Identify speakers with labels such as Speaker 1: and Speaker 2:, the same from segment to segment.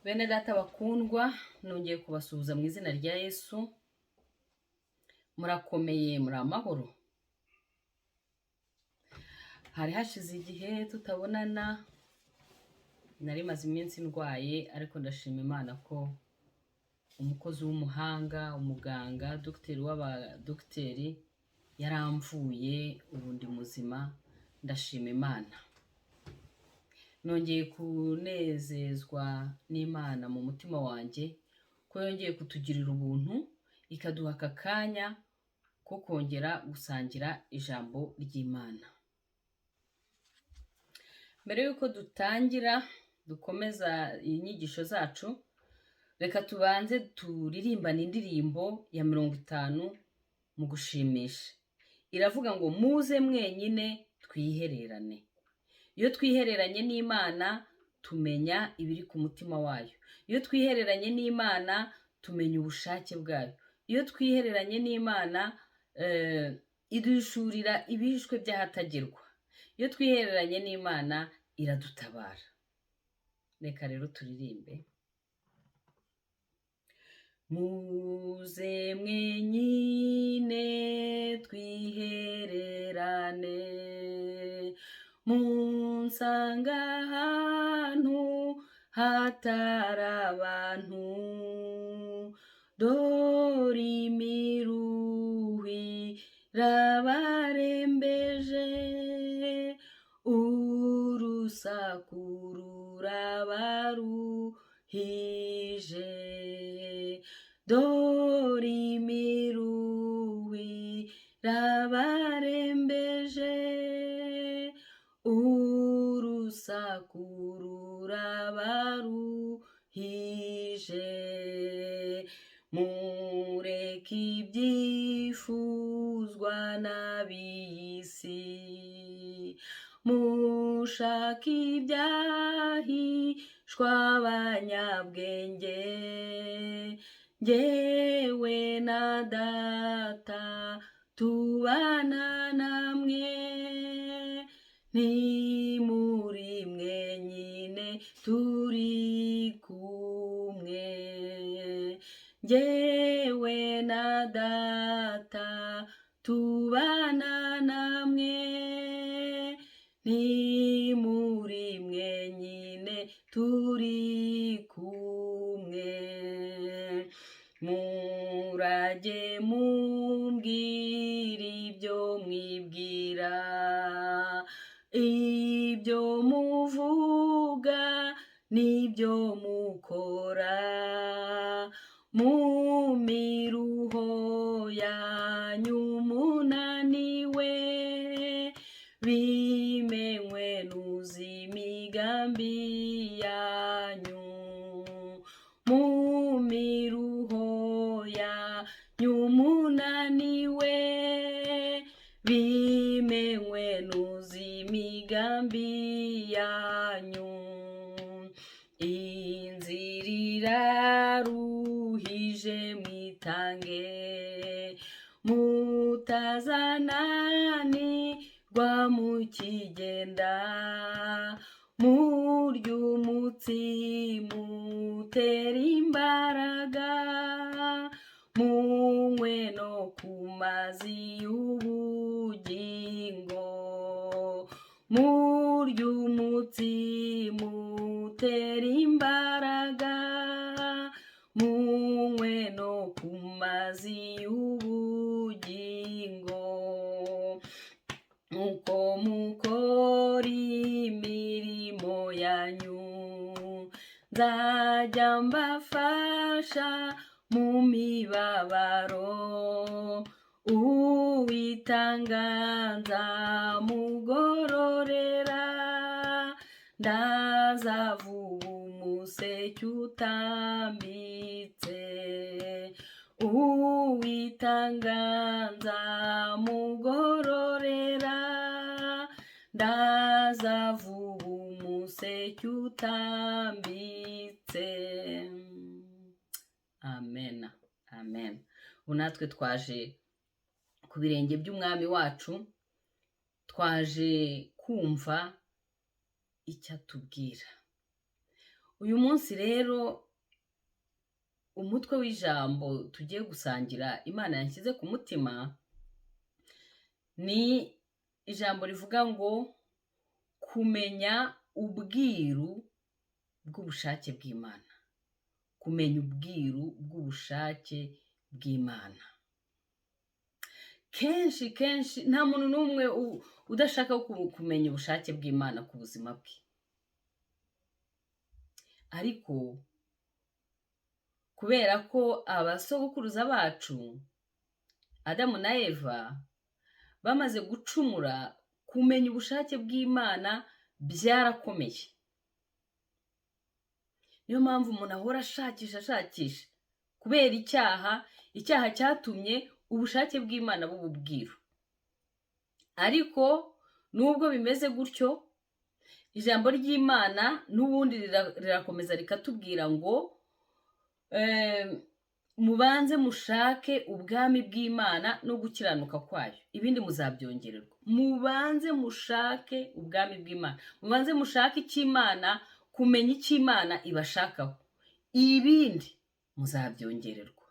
Speaker 1: Bene data bakundwa, nongeye kubasuhuza mu izina rya Yesu. Murakomeye, muri amahoro? Hari hashize igihe tutabonana, nari maze iminsi ndwaye, ariko ndashima Imana ko umukozi w'umuhanga, umuganga, dogiteri w'abadogiteri yaramvuye, ubu ndi muzima, ndashima Imana. Nongeye kunezezwa n'Imana mu mutima wanjye ko yongeye kutugirira ubuntu, ikaduha aka kanya ko kongera gusangira ijambo ry'Imana. Mbere y'uko dutangira dukomeza inyigisho zacu, reka tubanze turirimbane indirimbo ya 50 mu gushimisha. Iravuga ngo: "Muze mwenyine twihererane." Iyo twihereranye n'Imana tumenya ibiri ku mutima wayo. Iyo twihereranye n'Imana tumenya ubushake bwayo. Iyo twihereranye n'Imana iduhishurira ibihishwe by'ahatagerwa. Iyo twihereranye n'Imana iradutabara. Reka rero turirimbe. Muze mwenyine twihererane, munsanga ahantu hatari abantu, dore imiruho irabarembeje, urusaku rurabaruhije, dore imiruho irabarembeje, urusaku rurabaruhije. Mureke ibyifuzwa n'ab'iy'isi, mushake ibyahishwa abanyabwenge. Njyewe na data tubana namwe, ntimuri mwenyine, turi kumwe. Njyewe na data tubana namwe, ntimuri mwenyine, turi kumwe. Murajye mumbwira ibyo mwibwira, ibyo muvuga n'ibyo mukora, mu miruho yanyu munaniwe, bimenywe n'uzi imigambi yanyu. Mu miruho yanyu munaniwe, bimenywe n'uzi imigambi yanyu. Inzira iraruhije, mwitange, mutazananirwa mukigenda. Murya umutsima utera imbaraga, munywe no ku mazi y'ubugingo. Murya umutsima utera imbaraga, munywe no ku mazi y'ubugingo. Uko mukora imirimo yanyu, nzajya mbafasha mu mibabaro. Uwitanga nzamugororera, ndaza vuba umuseke utambitse. Uwitanga nzamugororera, ndaza vuba umuseke utambitse. Amen, amen. Ubu natwe twaje ku birenge by'Umwami wacu, twaje kumva icyo atubwira. Uyu munsi rero umutwe w'ijambo tugiye gusangira Imana yanshyize ku mutima ni ijambo rivuga ngo kumenya ubwiru bw'ubushake bw'Imana. Kumenya ubwiru bw'ubushake bw'Imana. Kenshi kenshi nta muntu n'umwe udashaka kumenya ubushake bw'Imana ku buzima bwe. Ariko kubera ko abasogokuruza bacu Adamu na Eva bamaze gucumura, kumenya ubushake bw'Imana byarakomeye. Niyo mpamvu umuntu ahora ashakisha ashakisha kubera icyaha, icyaha cyatumye ubushake bw'Imana buba ubwiru. Ariko nubwo bimeze gutyo, ijambo ry'Imana n'ubundi rirakomeza rikatubwira ngo mubanze mushake ubwami bw'Imana no gukiranuka kwayo, ibindi muzabyongererwa. Mubanze mushake ubwami bw'Imana, mubanze mushake icy'Imana, kumenya icyo Imana ibashakaho, ibindi muzabyongererwa.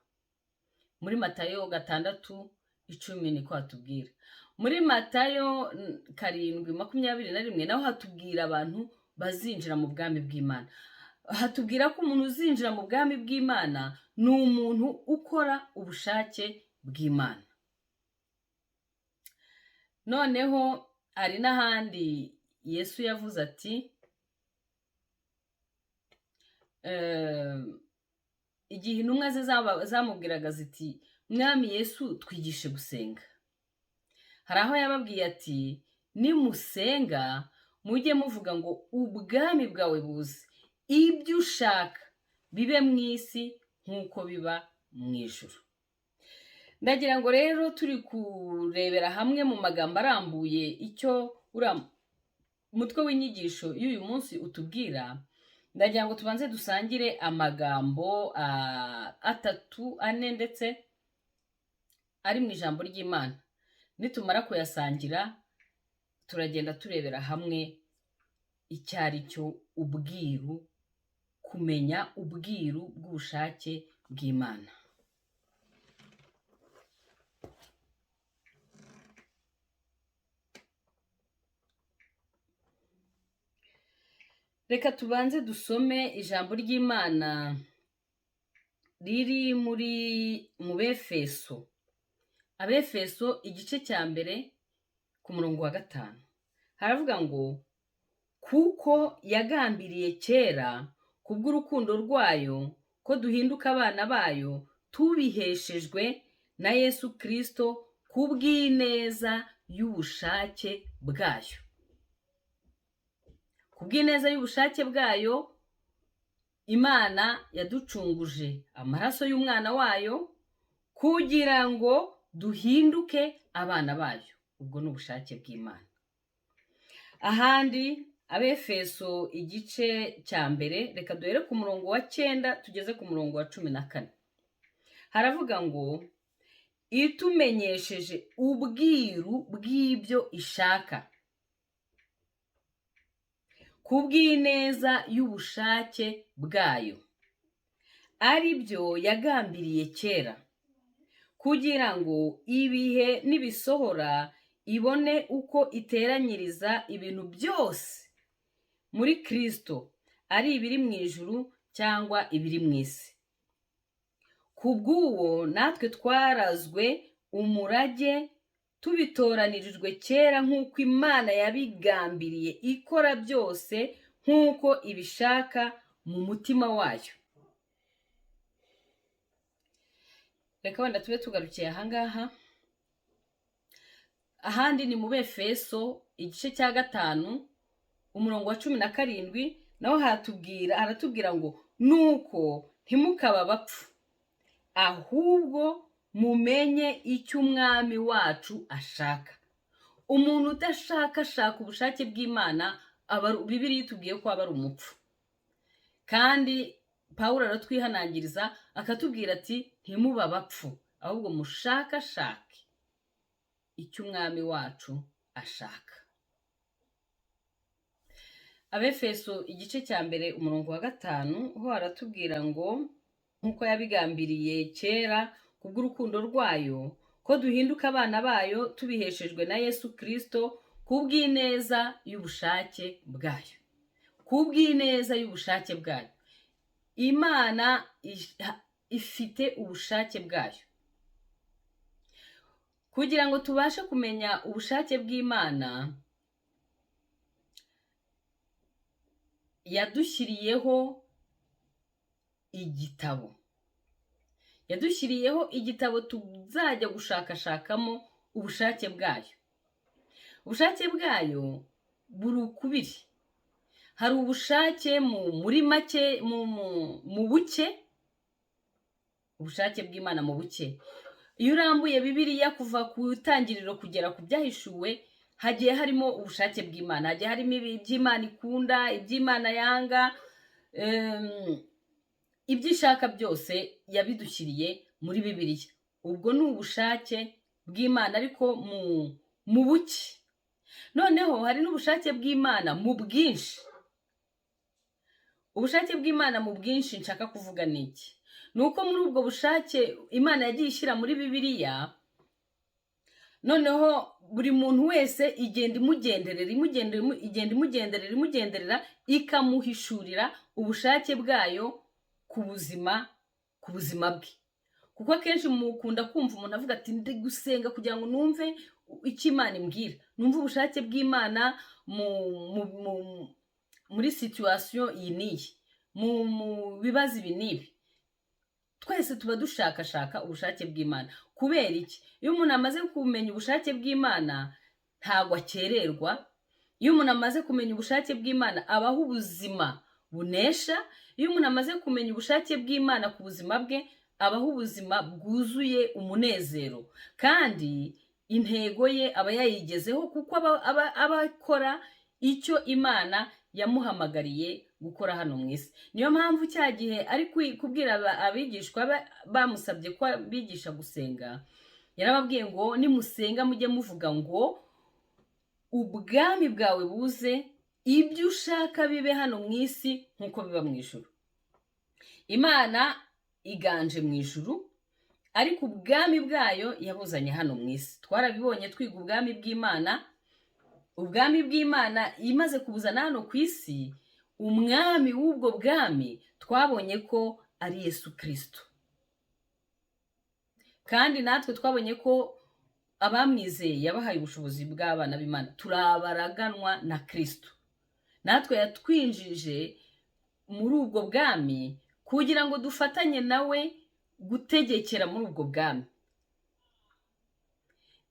Speaker 1: Muri Matayo 6:10 niko hatubwira. Muri Matayo 7:21 naho hatubwira abantu bazinjira mu bwami bw'Imana. Hatubwira ko umuntu uzinjira mu bwami bw'Imana ni umuntu ukora ubushake bw'Imana. Noneho hari n'ahandi Yesu yavuze ati igihe intumwa ze zamubwiraga ziti Mwami Yesu twigishe gusenga, hari aho yababwiye ati nimusenga mujye muvuga ngo ubwami bwawe buze, ibyo ushaka bibe mu isi nk'uko biba mu ijuru. Ndagira ngo rero turi kurebera hamwe mu magambo arambuye icyo uriya mutwe w'inyigisho y'uyu munsi utubwira. Ndagira ngo tubanze dusangire amagambo 3, 4 ndetse ari mu ijambo ry'Imana. Nitumara kuyasangira turagenda turebera hamwe icyo ari cyo ubwiru, kumenya ubwiru bw'ubushake bw'Imana. Reka tubanze dusome ijambo ry'Imana riri muri mu Befeso. Abefeso igice cya 1 ku murongo wa 5. Haravuga ngo kuko yagambiriye kera kubw'urukundo rwayo ko duhinduka abana bayo tubiheshejwe na Yesu Kristo kubw'ineza y'ubushake bwayo. Kubw'ineza y'ubushake bwayo Imana yaducunguje amaraso y'umwana wayo kugira ngo duhinduke abana bayo. Ubwo ni ubushake bw'Imana. Ahandi Abefeso igice cya 1, reka duhere ku murongo wa 9 tugeze ku murongo wa 14. Haravuga ngo itumenyesheje ubwiru bw'ibyo ishaka kubw'ineza y'ubushake bwayo, ari byo yagambiriye kera, kugira ngo ibihe nibisohora ibone uko iteranyiriza ibintu byose muri Kristo, ari ibiri mu ijuru cyangwa ibiri mu isi. Kubw'uwo natwe twarazwe umurage, tubitoranirijwe kera nk'uko Imana yabigambiriye, ikora byose nk'uko ibishaka mu mutima wayo. Reka wenda tube tugarukiye ahangaha. Ahandi ni mu Befeso igice cya 5 umurongo wa 17, naho haratubwira ngo nuko ntimukaba abapfu, ahubwo mumenye icyo umwami wacu ashaka. Umuntu udashakashaka ubushake bw'Imana, Bibiliya itubwiye ko aba ari umupfu. Kandi Pawulo aratwihanangiriza akatubwira ati ntimuba abapfu, ahubwo mushakashake icyo umwami wacu ashaka. Abefeso igice cya 1 umurongo wa 5 ho haratubwira ngo nk'uko yabigambiriye kera kubw'urukundo rwayo, ko duhinduka abana bayo tubiheshejwe na Yesu Kristo kubw'ineza y'ubushake bwayo. Kubw'ineza y'ubushake bwayo. Imana ifite ubushake bwayo. Kugira ngo tubashe kumenya ubushake bw'Imana, yadushyiriyeho igitabo. Yadushyiriyeho igitabo tuzajya gushakashakamo ubushake bwayo. Ubushake bwayo buri ukubiri. Hari ubushake muri make, mu buke, ubushake bw'Imana mu buke. Iyo urambuye Bibiliya kuva ku itangiriro kugera ku byahishuwe, hagiye harimo ubushake bw'Imana, hagiye harimo iby'Imana ikunda, iby'Imana yanga, ibyo ishaka byose yabidushyiriye muri Bibiliya. Ubwo ni ubushake bw'Imana ariko mu buke. Noneho hari n'ubushake bw'Imana mu bwinshi. Ubushake bw'Imana mu bwinshi nshaka kuvuga ni iki? Ni uko muri ubwo bushake Imana yagiye ishyira muri Bibiliya, noneho buri muntu wese igenda imugenderera, igenda imugenderera, imugenderera, ikamuhishurira ubushake bwayo ku buzima bwe. Kuko akenshi mukunda kumva umuntu avuga ati ndi gusenga kugira ngo numve icyo Imana imbwira, numve ubushake bw'Imana muri situation iyi n'iyi, mu bibazo ibi n'ibi. Twese tuba dushakashaka ubushake bw'Imana. Kubera iki? Iyo umuntu amaze kumenya ubushake bw'Imana ntabwo akererwa. Iyo umuntu amaze kumenya ubushake bw'Imana abaho ubuzima bunesha. Iyo umuntu amaze kumenya ubushake bw'Imana ku buzima bwe, abaho ubuzima bwuzuye umunezero, kandi intego ye aba yayigezeho, kuko aba akora icyo Imana yamuhamagariye gukora hano mu isi. Niyo mpamvu cya gihe ari kubwira abigishwa bamusabye ko abigisha gusenga, yarababwiye ngo nimusenga mujye muvuga ngo ubwami bwawe buze, ibyo ushaka bibe hano mu isi nk'uko biba mu ijuru. Imana iganje mu ijuru, ariko ubwami bwayo yabuzanye hano mu isi. Twarabibonye twiga ubwami bw'Imana. Ubwami bw'Imana imaze kubuzana hano ku isi, umwami w'ubwo bwami twabonye ko ari Yesu Kristo. Kandi natwe twabonye ko abamwizeye yabahaye ubushobozi bw'abana b'Imana, turabaraganwa na Kristo. Natwe yatwinjije muri ubwo bwami kugira ngo dufatanye nawe gutegekera muri ubwo bwami.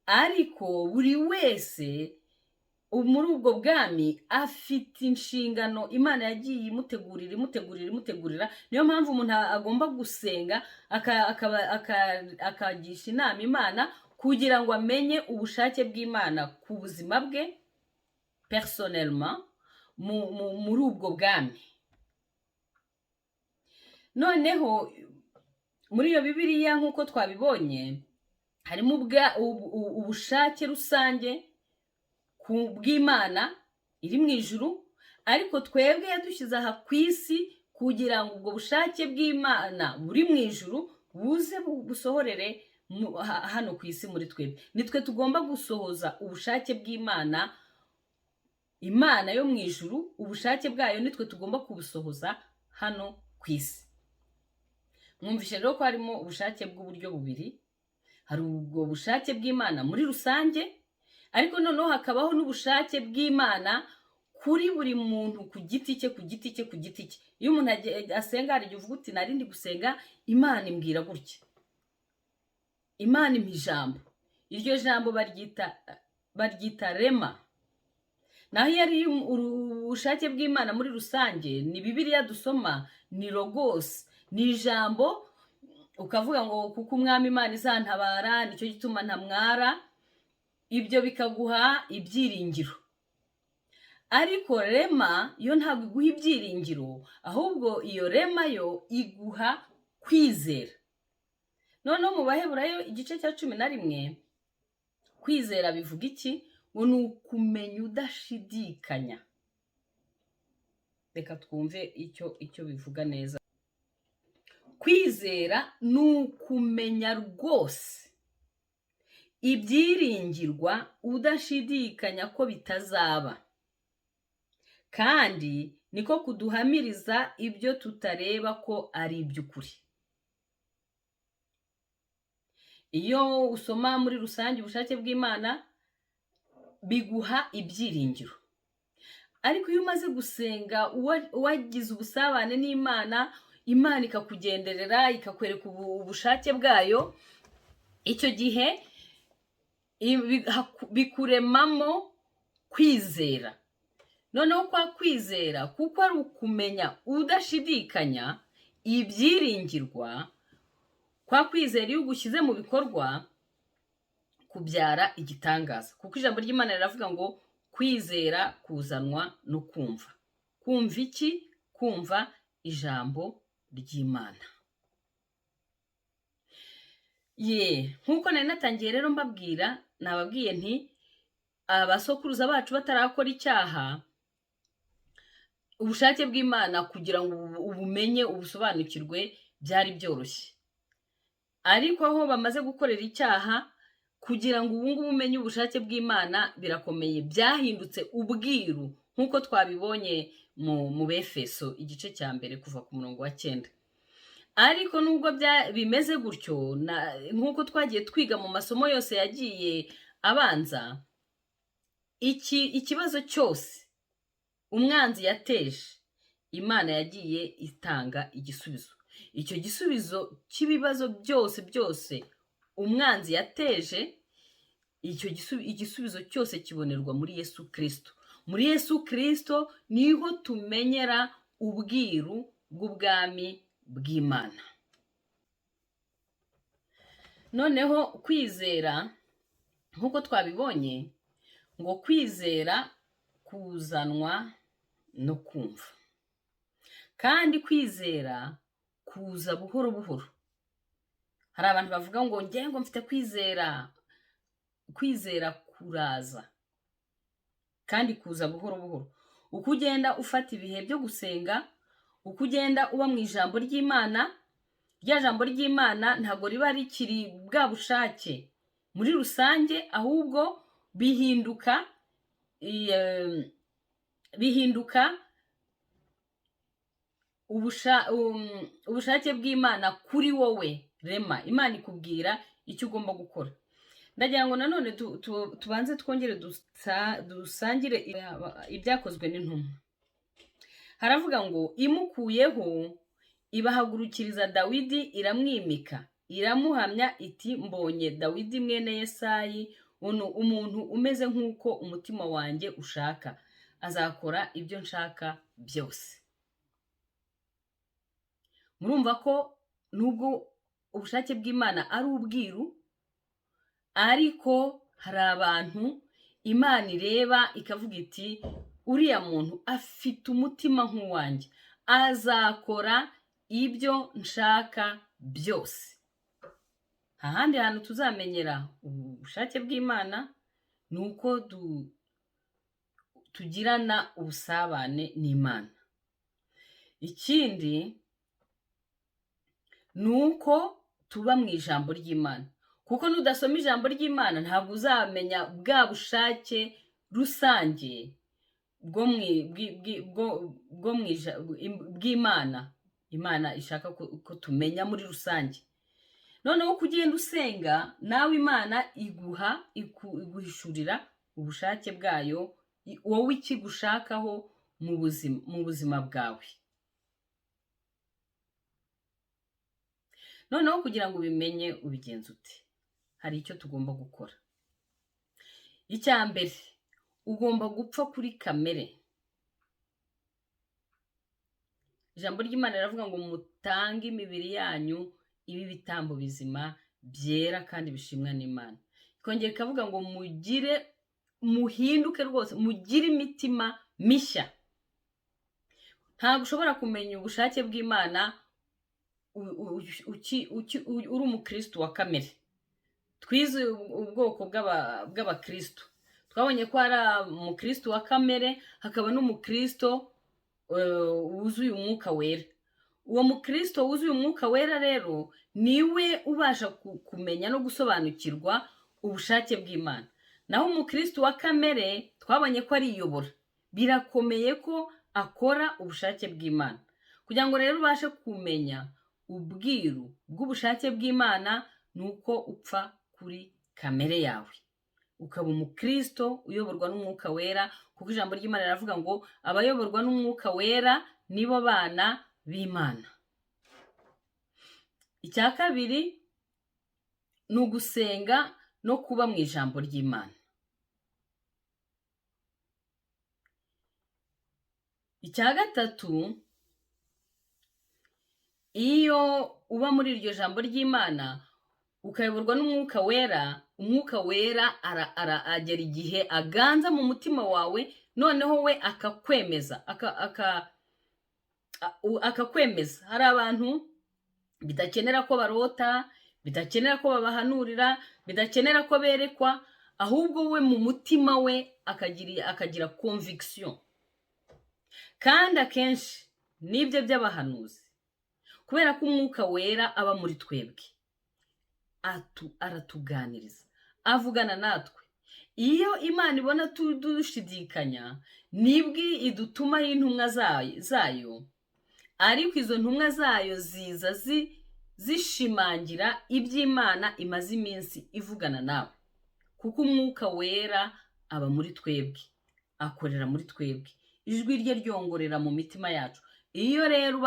Speaker 1: Ariko buri wese muri ubwo bwami afite inshingano Imana yagiye imutegurira, imutegurira, imutegurira. Niyo mpamvu umuntu agomba gusenga akagisha inama Imana kugira ngo amenye ubushake bw'Imana ku buzima bwe personnellement muri ubwo bwami. Noneho muri iyo Bibiliya nk'uko twabibonye, harimo ubushake rusange ku bw'Imana iri mu ijuru, ariko twebwe yadushyize aha ku isi kugira ngo ubwo bushake bw'Imana buri mu ijuru buze busohorere hano ku isi muri twebwe. Nitwe tugomba gusohoza ubushake bw'Imana, Imana yo mu ijuru, ubushake bwayo nitwe tugomba kubusohoza hano ku isi. Mwumvishe rero ko harimo ubushake bw'uburyo bubiri. Hari ubwo bushake bw'Imana muri rusange, ariko noneho hakabaho n'ubushake bw'Imana kuri buri muntu ku giti cye, ku giti cye, ku giti cye. Iyo umuntu asenga, hari igihe uvuga uti nari ndi gusenga Imana imbwira gutya, Imana impa ijambo. Iryo jambo baryita rema. Naho iyo ari ubushake bw'Imana muri rusange, ni Bibiliya dusoma, ni logos, ni ijambo. Ukavuga ngo kuko umwami Imana izantabara, nicyo gituma ntamwara. Ibyo bikaguha ibyiringiro. Ariko rema yo ntabwo iguha ibyiringiro, ahubwo iyo rema yo iguha kwizera. Noneho mu Baheburayo igice cya 11, kwizera bivuga iki? Ngo ni ukumenya udashidikanya. Reka twumve icyo bivuga neza. Kwizera ni ukumenya rwose ibyiringirwa udashidikanya ko bitazaba, kandi niko kuduhamiriza ibyo tutareba ko ari iby'ukuri. Iyo usoma muri rusange ubushake bw'Imana biguha ibyiringiro, ariko iyo umaze gusenga wagize ubusabane n'Imana, Imana ikakugenderera ikakwereka ubushake bwayo, icyo gihe bikuremamo kwizera. Noneho kwa kwizera kuko ari ukumenya udashidikanya ibyiringirwa, kwa kwizera iyo ugushyize mu bikorwa kubyara igitangaza, kuko ijambo ry'Imana riravuga ngo kwizera kuzanwa no kumva. Kumva iki? Kumva ijambo ry'Imana. Ye, nk'uko nari natangiye rero mbabwira, nababwiye nti abasokuruza bacu batarakora icyaha, ubushake bw'Imana kugira ngo ubumenye ubusobanukirwe byari byoroshye. Ariko aho bamaze gukorera icyaha, kugira ngo ubu ngubu umenye ubushake bw'Imana birakomeye, byahindutse ubwiru, nk'uko twabibonye mu Befeso igice cya 1 kuva ku murongo wa 9. Ariko nubwo bimeze gutyo, nk'uko twagiye twiga mu masomo yose yagiye abanza, ikibazo cyose umwanzi yateje, Imana yagiye itanga igisubizo. Icyo gisubizo cy'ibibazo byose byose umwanzi yateje, icyo igisubizo cyose kibonerwa muri Yesu Kristo. Muri Yesu Kristo niho tumenyera ubwiru bw'ubwami bw'Imana. Noneho kwizera, nk'uko twabibonye, ngo kwizera kuzanwa no kumva, kandi kwizera kuza buhoro buhoro. Hari abantu bavuga ngo njye ngo mfite kwizera. Kwizera kuraza kandi kuza buhoro buhoro. Uko ugenda ufata ibihe byo gusenga, uko ugenda uba mu ijambo ry'Imana, rya jambo ry'Imana ntabwo riba rikiri bwa bushake muri rusange, ahubwo bihinduka ubushake bw'Imana kuri wowe. Rema Imana ikubwira icyo ugomba gukora. Ndagira ngo nanone tubanze twongere dusangire ibyakozwe n'intumwa. Haravuga ngo imukuyeho ibahagurukiriza Dawidi, iramwimika, iramuhamya iti mbonye Dawidi mwene Yesayi, umuntu umeze nk'uko umutima wanjye ushaka, azakora ibyo nshaka byose. Murumva ko nubwo ubushake bw'Imana ari ubwiru, ariko hari abantu Imana ireba ikavuga iti uriya muntu afite umutima nk'uwanjye, azakora ibyo nshaka byose. Nta handi hantu tuzamenyera ubushake bw'Imana ni uko tugirana ubusabane n'Imana. Ikindi ni uko tuba mu ijambo ry'Imana, kuko nudasoma ijambo ry'Imana ntabwo uzamenya bwa bushake rusange bw'Imana. Imana ishaka ko tumenya muri rusange. Noneho uko ugenda usenga, nawe Imana iguhishurira ubushake bwayo, wowe ikigushakaho mu buzima bwawe. Noneho kugira ngo ubimenye ubigenza ute? Hari icyo tugomba gukora. Icya mbere, ugomba gupfa kuri kamere. Ijambo ry'Imana riravuga ngo mutange imibiri yanyu ibe ibitambo bizima byera kandi bishimwa n'Imana. Ikongera ikavuga ngo mugire, muhinduke rwose, mugire imitima mishya. Ntabwo ushobora kumenya ubushake bw'Imana uri umukristo wa kamere. Twize ubwoko bw'abakristo, twabonye ko hari umukristo wa kamere, hakaba n'umukristo wuzuye Umwuka Wera. Uwo mukristo wuzuye Umwuka Wera rero niwe ubasha kumenya no gusobanukirwa ubushake bw'Imana. Naho umukristo wa kamere twabonye ko ariyobora, birakomeye ko akora ubushake bw'Imana. Kugira ngo rero ubashe kumenya ubwiru bw'ubushake bw'Imana ni uko upfa kuri kamere yawe, ukaba umukristo uyoborwa n'Umwuka Wera, kuko ijambo ry'Imana riravuga ngo abayoborwa n'Umwuka Wera nibo bana b'Imana. Icya kabiri ni ugusenga no kuba mu ijambo ry'Imana. Icya gatatu, iyo uba muri iryo jambo ry'Imana ukayoborwa n'Umwuka Wera, Umwuka Wera agera igihe aganza mu mutima wawe, noneho we akakwemeza, akakwemeza. Hari abantu bidakenera ko barota, bidakenera ko babahanurira, bidakenera ko berekwa, ahubwo we mu mutima we akagira conviction. Kandi akenshi nibyo by'abahanuzi, kubera ko Umwuka Wera aba muri twebwe, aratuganiriza, avugana natwe. Iyo Imana ibona dushidikanya, nibwo idutumaho intumwa zayo, ariko izo ntumwa zayo ziza zishimangira iby'Imana imaze iminsi ivugana nawe, kuko Umwuka Wera aba muri twebwe, akorera muri twebwe, ijwi rye ryongorera mu mitima yacu. Iyo rero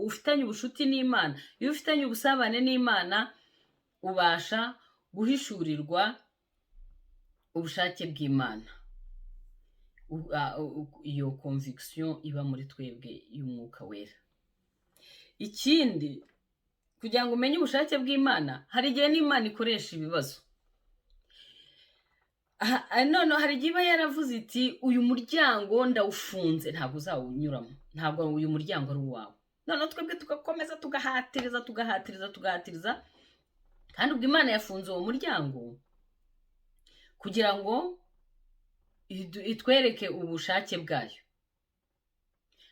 Speaker 1: ufitanye ubucuti n'Imana, iyo ufitanye ubusabane n'Imana, ubasha guhishurirwa ubushake bw'Imana. Iyo conviction iba muri twebwe y'Umwuka Wera. Ikindi, kugira ngo umenye ubushake bw'Imana, hari igihe n'Imana ikoresha ibibazo. Noneho hari igihe iba yaravuze iti uyu muryango ndawufunze, ntabwo uzawunyuramo, ntabwo uyu muryango ari uwawe. Noneho twebwe tugakomeza tugahatiriza, tugahatiriza, tugahatiriza, kandi ubwo Imana yafunze uwo muryango kugira ngo itwereke ubushake bwayo.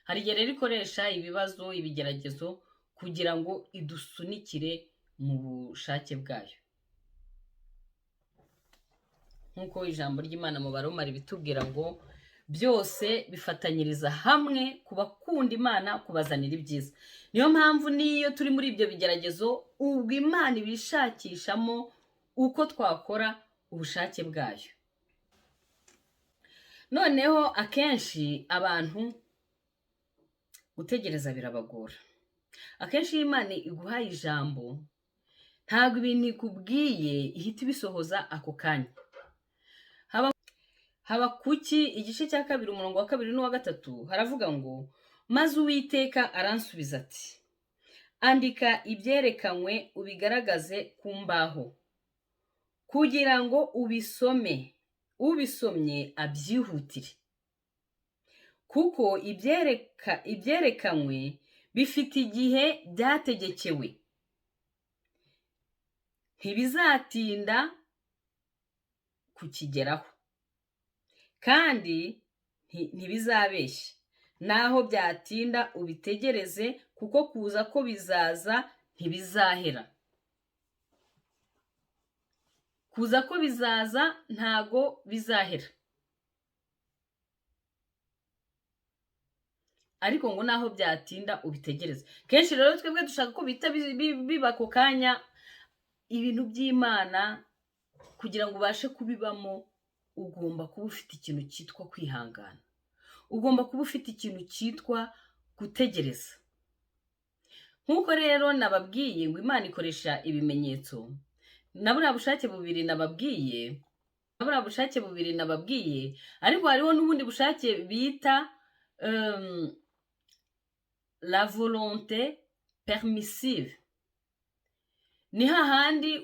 Speaker 1: Hari igihe rero ikoresha ibibazo, ibigeragezo, kugira ngo idusunikire mu bushake bwayo. Nk'uko ijambo ry'Imana mu Baroma ribitubwira ngo byose bifatanyiriza hamwe ku bakunda Imana kubazanira ibyiza. Niyo mpamvu n'iyo turi muri ibyo bigeragezo, ubwo Imana ibishakishamo uko twakora ubushake bwayo. Noneho akenshi abantu gutegereza birabagora. Akenshi iyo Imana iguhaye ijambo, ntabwo ibintu ikubwiye ihita ibisohoza ako kanya. Habakuki igice cya 2 umurongo wa 2 n'uwa 3 haravuga ngo maze Uwiteka aransubiza ati andika ibyerekanywe ubigaragaze ku mbaho, kugira ngo ubisome, ubisomye abyihutire, kuko ibyerekanywe bifite igihe byategekewe, ntibizatinda kukigeraho, kandi ntibizabeshya. Naho byatinda ubitegereze, kuko kuza ko bizaza ntibizahera. Kuza ko bizaza ntago bizahera. Ariko ngo naho byatinda ubitegereze. Kenshi rero twebwe dushaka ko bita biba ako kanya. Ibintu by'Imana kugira ngo ubashe kubibamo, ugomba kuba ufite ikintu cyitwa kwihangana, ugomba kuba ufite ikintu cyitwa gutegereza. Nk'uko rero nababwiye ngo Imana ikoresha ibimenyetso, na buriya bushake bubiri nababwiye, ariko hariho n'ubundi bushake bita la volonté permissive. Ni hahandi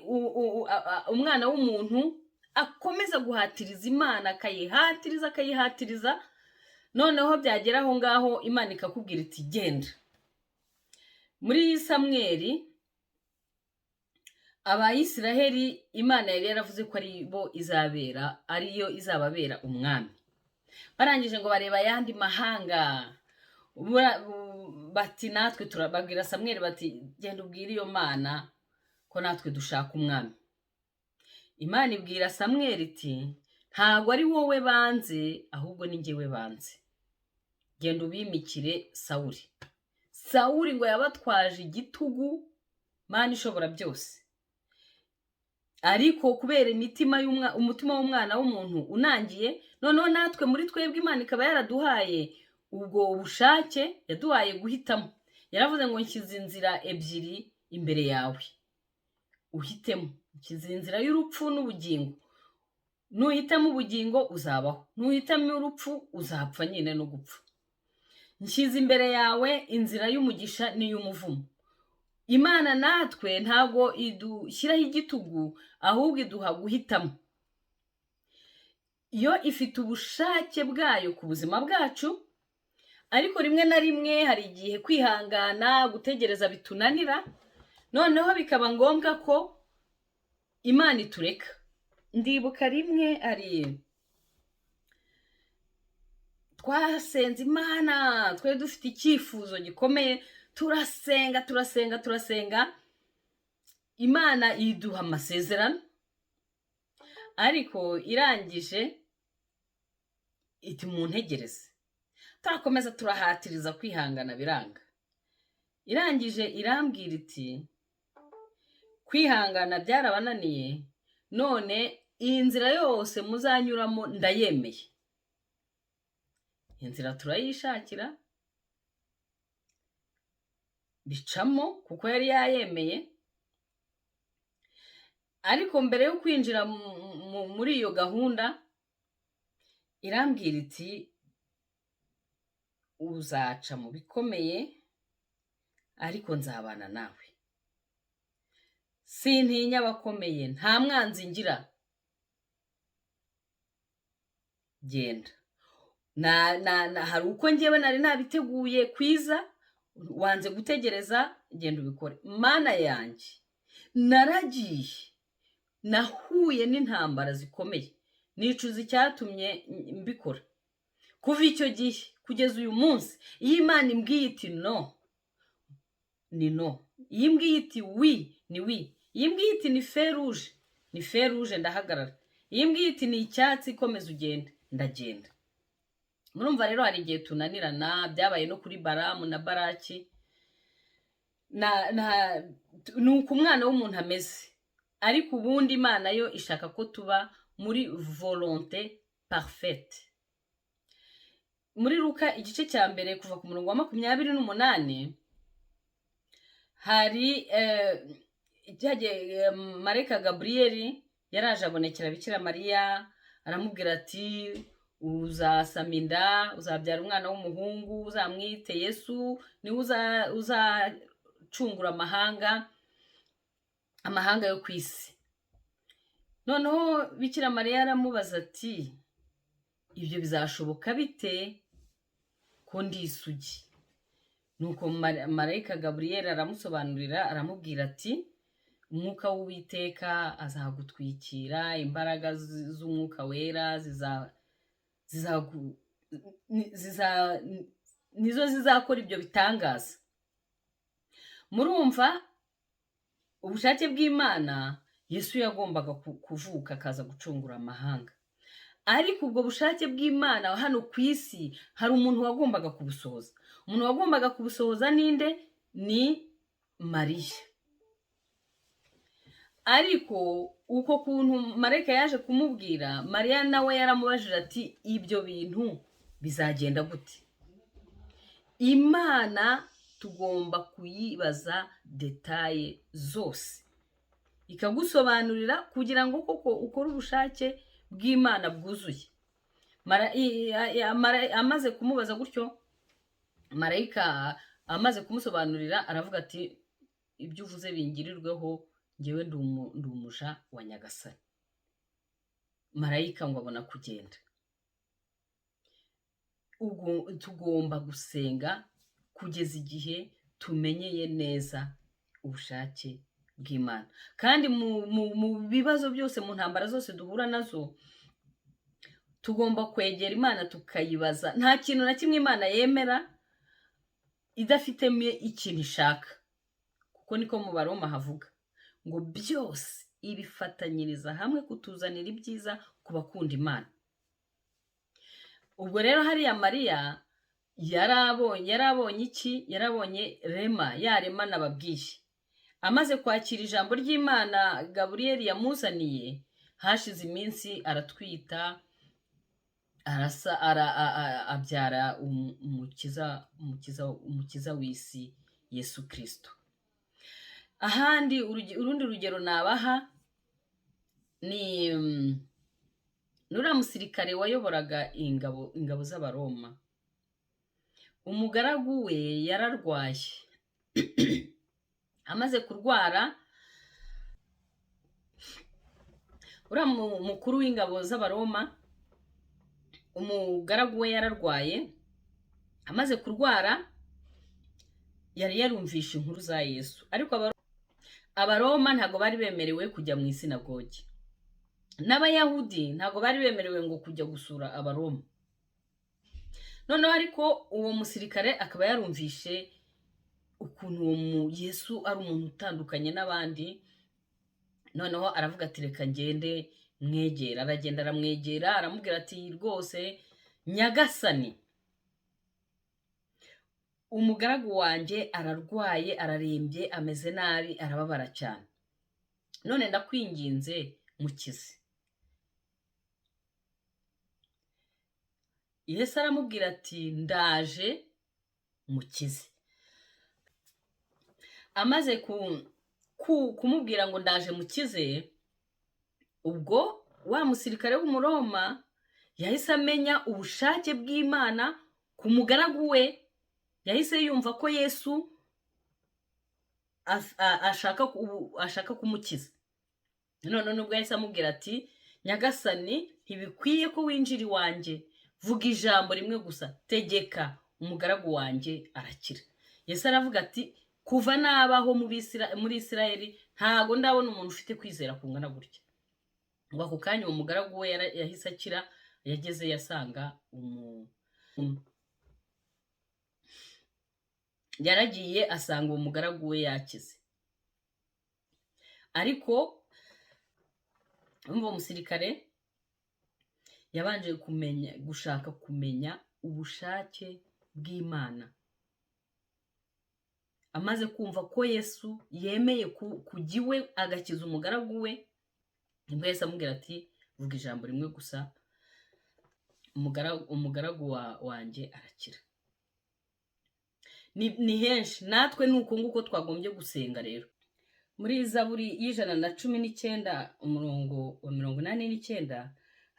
Speaker 1: umwana w'umuntu akomeza guhatiriza Imana, akayihatiriza, akayihatiriza, noneho byagera aho ngaho Imana ikakubwira iti genda. Muri Samweli, Abayisiraheli Imana yari yaravuze ko ari bo izabera, ariyo izababera umwami. Barangije ngo bareba ayandi mahanga, Bati natwe turababwira Samweli bati genda ubwire iyo Mana ko natwe dushaka umwami. Imana ibwira Samweli iti ntabwo ari wowe banze, ahubwo ni njyewe banze, genda ubimikire Sawuli. Sawuli ngo yabatwaje igitugu, Mana ishobora byose, ariko kubera imitima umutima w'umwana w'umuntu unangiye, noneho natwe muri twebwe Imana ikaba yaraduhaye ubwo bushake, yaduhaye guhitamo. Yaravuze ngo nshyize inzira ebyiri imbere yawe uhitemo, nshyize inzira y'urupfu n'ubugingo, nuhitamo ubugingo uzabaho, nuhitamo urupfu uzapfa nyine no gupfa. Nshyize imbere yawe inzira y'umugisha n'iy'umuvumo. Imana natwe ntabwo idushyiraho igitugu, ahubwo iduha guhitamo. Yo ifite ubushake bwayo ku buzima bwacu, ariko rimwe na rimwe hari igihe kwihangana, gutegereza bitunanira, noneho bikaba ngombwa ko Imana itureka. Ndibuka rimwe ari twasenze Imana, twari dufite icyifuzo gikomeye, turasenga turasenga turasenga, Imana iduha amasezerano, ariko irangije iti muntegereze. Turakomeza turahatiriza kwihangana biranga. Irangije irambwira iti kwihangana byarabananiye, none iyi nzira yose muzanyuramo ndayemeye. Inzira turayishakira bicamo kuko yari yayemeye, ariko mbere yo kwinjira muri iyo gahunda irambwira iti uzaca mu bikomeye ariko nzabana nawe, sintinya abakomeye, nta mwanzi ngira, genda. Hari uko njyewe nari nabiteguye kwiza, wanze gutegereza, genda ubikore. Mana yanjye, naragiye, nahuye n'intambara zikomeye, nicuza icyatumye mbikora. Kuva icyo gihe kugeza uyu munsi, iyo Imana imbwiye iti no, ni no, iyo imbwiye iti oui, ni oui, iyo imbwiye iti ni feu rouge, ni feu rouge, ndahagarara, iyo imbwiye iti ni icyatsi, komeza ugende, ndagenda. Murumva rero hari igihe tunanirana, byabaye no kuri Baramu na Baraki. Ni uko umwana w'umuntu ameze, ariko ubundi Imana yo ishaka ko tuba muri volonté parfaite. Muri Luka igice cya 1 kuva ku murongo wa 28, hari marayika Gaburiyeli yaraje abonekera Bikira Mariya, aramubwira ati uzasama inda, uzabyara umwana w'umuhungu, uzamwite Yesu, niwe uzacungura amahanga yo ku isi. Noneho Bikira Mariya aramubaza ati ibyo bizashoboka bite ko ndi isugi? Nuko marayika Gaburiyeli aramusobanurira, aramubwira ati umwuka w'Uwiteka azagutwikira, imbaraga z'umwuka wera nizo zizakora ibyo bitangaza. Murumva ubushake bw'Imana, Yesu yagombaga kuvuka akaza gucungura amahanga, ariko ubwo bushake bw'Imana hano ku isi hari umuntu wagombaga kubusohoza. Umuntu wagombaga kubusohoza ninde? Ni Mariya. Ariko uko kuntu marayika yaje kumubwira, Mariya nawe yaramubajije ati ibyo bintu bizagenda gute? Imana tugomba kuyibaza détails zose, ikagusobanurira kugira ngo koko ukore ubushake bw'Imana bwuzuye. Amaze kumubaza gutyo, marayika amaze kumusobanurira aravuga ati ibyo uvuze bingirirweho, ngewe ndi umuja wa Nyagasani. Marayika ngo abona kugenda. Ubwo tugomba gusenga kugeza igihe tumenyeye neza ubushake bw'Imana. Kandi mu bibazo byose, mu ntambara zose duhura nazo, tugomba kwegera Imana tukayibaza. Nta kintu na kimwe Imana yemera. Idafitemo ikintu ishaka, kuko niko mu Baroma havuga ngo byose ibifatanyiriza hamwe kutuzanira ibyiza ku bakunda Imana. Ubwo rero hariya Mariya yarabonye iki? Yarabonye rhema, ya rhema nababwiye. Amaze kwakira ijambo ry'Imana Gaburiyeli yamuzaniye, hashize iminsi aratwita, arasa abyara umukiza w'isi, Yesu Kirisito. Ahandi, urundi rugero nabaha ni nuriya musirikare wayoboraga ingabo z'Abaroma. Umugaragu we yararwaye. Amaze kurwara, uriya mukuru w'ingabo z'Abaroma, umugaragu we yararwaye. Amaze kurwara, yari yarumvishe inkuru za Yesu, ariko Abaroma ntabwo bari bemerewe kujya mu isinagogi, n'Abayahudi ntabwo bari bemerewe ngo kujya gusura Abaroma. Noneho ariko uwo musirikare akaba yarumvishe ukuntu uwo Yesu ari umuntu utandukanye n'abandi. Noneho aravuga ati: "Reka ngende mwegera." Aragenda, aramwegera, aramubwira ati: "Rwose nyagasani, umugaragu wanjye ararwaye, ararembye, ameze nabi, arababara cyane. None ndakwinginze, mukize." Yesu aramubwira ati: "Ndaje mukize." Amaze kumubwira ngo "Ndaje mukize", ubwo wa musirikare w'Umuroma yahise amenya ubushake bw'Imana ku mugaragu we. Yahise yumva ko Yesu ashaka kumukiza. None nubwo yahise amubwira ati: "Nyagasani, ntibikwiye ko winjira iwanjye. Vuga ijambo rimwe gusa, tegeka, umugaragu wanjye arakira." Yesu aravuga ati: "Kuva nabaho muri Isirayeli, ntago ndabona umuntu ufite kwizera kungana gutya." Ngo ako kanya uwo mugaragu we yahise akira. Yageze yasanga yaragiye asanga uwo mugaragu we yakize. Ariko umva, umusirikare yabanje kumenya, gushaka kumenya ubushake bw'Imana. Amaze kumva ko Yesu yemeye kujya iwe agakiza umugaragu we, nibwo yahise amubwira ati: "Vuga ijambo rimwe gusa, umugaragu wanjye arakira." Ni henshi, natwe ni uko nguko twagombye gusenga. Rero muri Zaburi y'119, umurongo wa 89,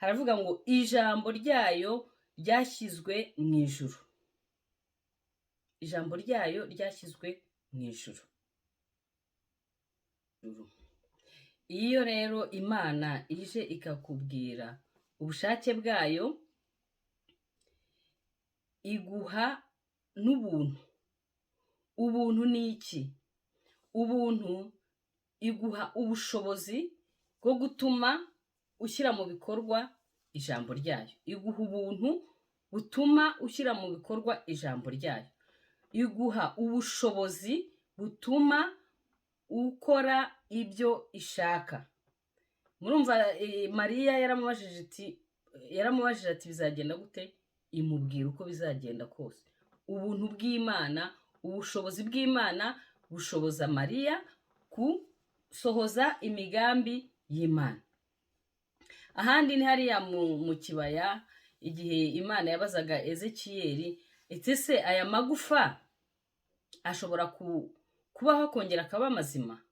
Speaker 1: haravuga ngo: "Ijambo ryayo ryashyizwe mu ijuru." Ijambo ryayo ryashyizwe mu ijuru. Iyo rero Imana ije ikakubwira ubushake bwayo, iguha n'ubuntu. Ubuntu ni iki? Ubuntu, iguha ubushobozi bwo gutuma ushyira mu bikorwa ijambo ryayo. Iguha ubuntu butuma ushyira mu bikorwa ijambo ryayo. Iguha ubushobozi butuma ukora ibyo ishaka. Murumva, Mariya yaramubajije ati: "Bizagenda gute?" Imubwira uko bizagenda kose. Ubuntu bw'Imana, ubushobozi bw'Imana bushoboza Mariya gusohoza imigambi y'Imana. Ahandi ni hariya mu kibaya, igihe Imana yabazaga Ezekiyeli iti: "Se aya magufa ashobora kubaho akongera akaba mazima?"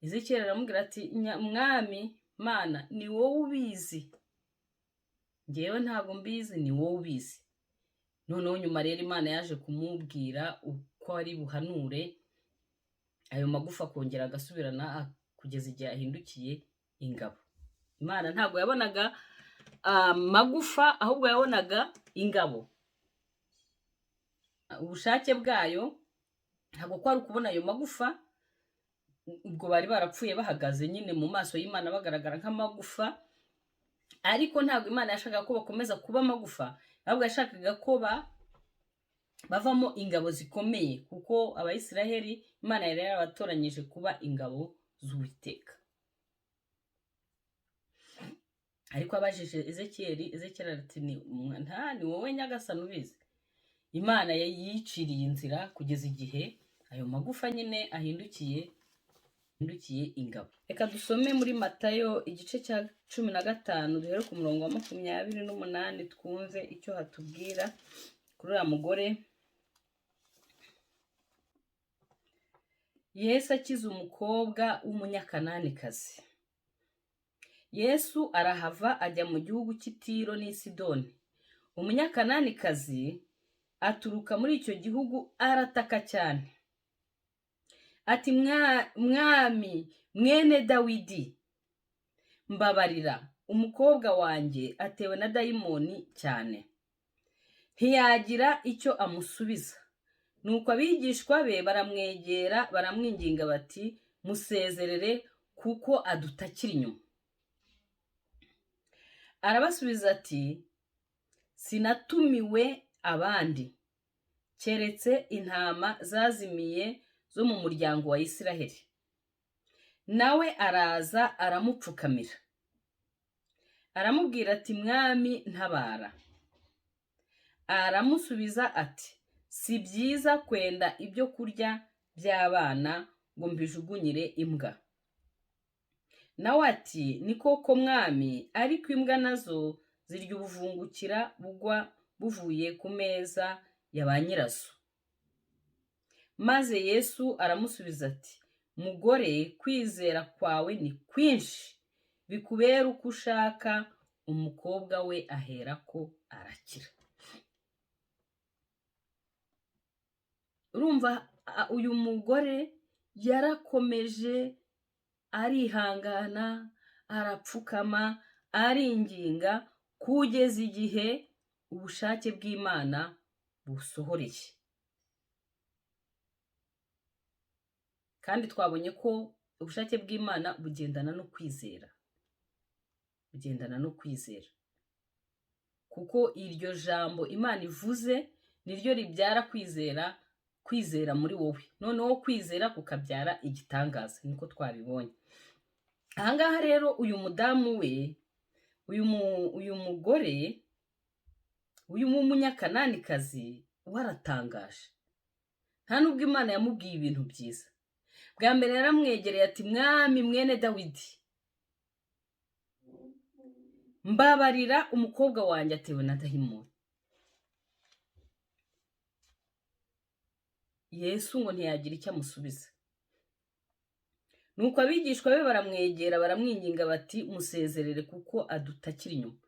Speaker 1: Ezekiyeli aramubwira ati: "Mwami Mana, ni wowe ubizi, ngewe ntabwo mbizi, ni wowe ubizi." Noneho nyuma rero Imana yaje kumubwira uko ari buhanure, ayo magufa akongera agasubirana kugeza igihe ahindukiye ingabo. Imana ntabwo yabonaga amagufa, ahubwo yabonaga ingabo. Ubushake bwayo ntabwo kwari ukubona ayo magufa. Ubwo bari barapfuye bahagaze nyine mu maso y'Imana bagaragara nk'amagufa, ariko ntabwo Imana yashakaga ko bakomeza kuba amagufa, ahubwo yashakaga ko Bavamo ingabo zikomeye, kuko Abayisiraheli Imana yari yarabatoranyije kuba ingabo z'Uwiteka. Ariko abajije Ezekiyeli, Ezekiyeli ati: "Nta ni wowe Nyagasani ubizi." Imana yiciriye inzira kugeza igihe ayo magufa nyine ahindukiye ingabo. Reka dusome muri Matayo igice cya 15, duhere ku murongo wa 28, twumve icyo hatubwira kuri uriya mugore. Yesu akiza umukobwa w'Umunyakananikazi. Yesu arahava ajya mu gihugu cy'i Tiro n'i Sidoni. Umunyakananikazi aturuka muri icyo gihugu arataka cyane ati: "Mwami mwene Dawidi, mbabarira, umukobwa wanjye atewe na dayimoni cyane." Ntiyagira icyo amusubiza. Nuko abigishwa be baramwegera, baramwinginga bati: "Musezerere, kuko adutakira inyuma." Arabasubiza ati: "Sinatumiwe abandi keretse intama zazimiye zo mu muryango wa Isiraheli." Nawe araza aramupfukamira, aramubwira ati: "Mwami, ntabara." Aramusubiza ati: "Si byiza kwenda ibyo kurya by'abana ngo mbijugunyire imbwa." Nawe ati: "Ni koko Mwami, ariko imbwa nazo zirya ubuvungukira bugwa buvuye ku meza ya ba nyirazo." Maze Yesu aramusubiza ati: "Mugore, kwizera kwawe ni kwinshi, bikubere uko ushaka." Umukobwa we aherako arakira. Urumva uyu mugore yarakomeje, arihangana, arapfukama, aringinga kugeza igihe ubushake bw'Imana busohoreye. Kandi twabonye ko ubushake bw'Imana bugendana no kwizera, bugendana no kwizera, kuko iryo jambo Imana ivuze niryo ribyara kwizera, kwizera muri wowe, noneho kwizera kukabyara igitangaza, niko twabibonye. Ahangaha rero uyu mudamu we, uyu mugore, uyu Munyakananikazi waratangaje. Nta nubwo Imana yamubwiye ibintu byiza. Bwa mbere yaramwegereye ati: "Mwami mwene Dawidi, mbabarira, umukobwa wanjye atewe na dayimoni." Yesu ngo ntiyagira icyo amusubiza. Nuko abigishwa be baramwegera, baramwinginga bati: "Musezerere, kuko adutakira inyuma."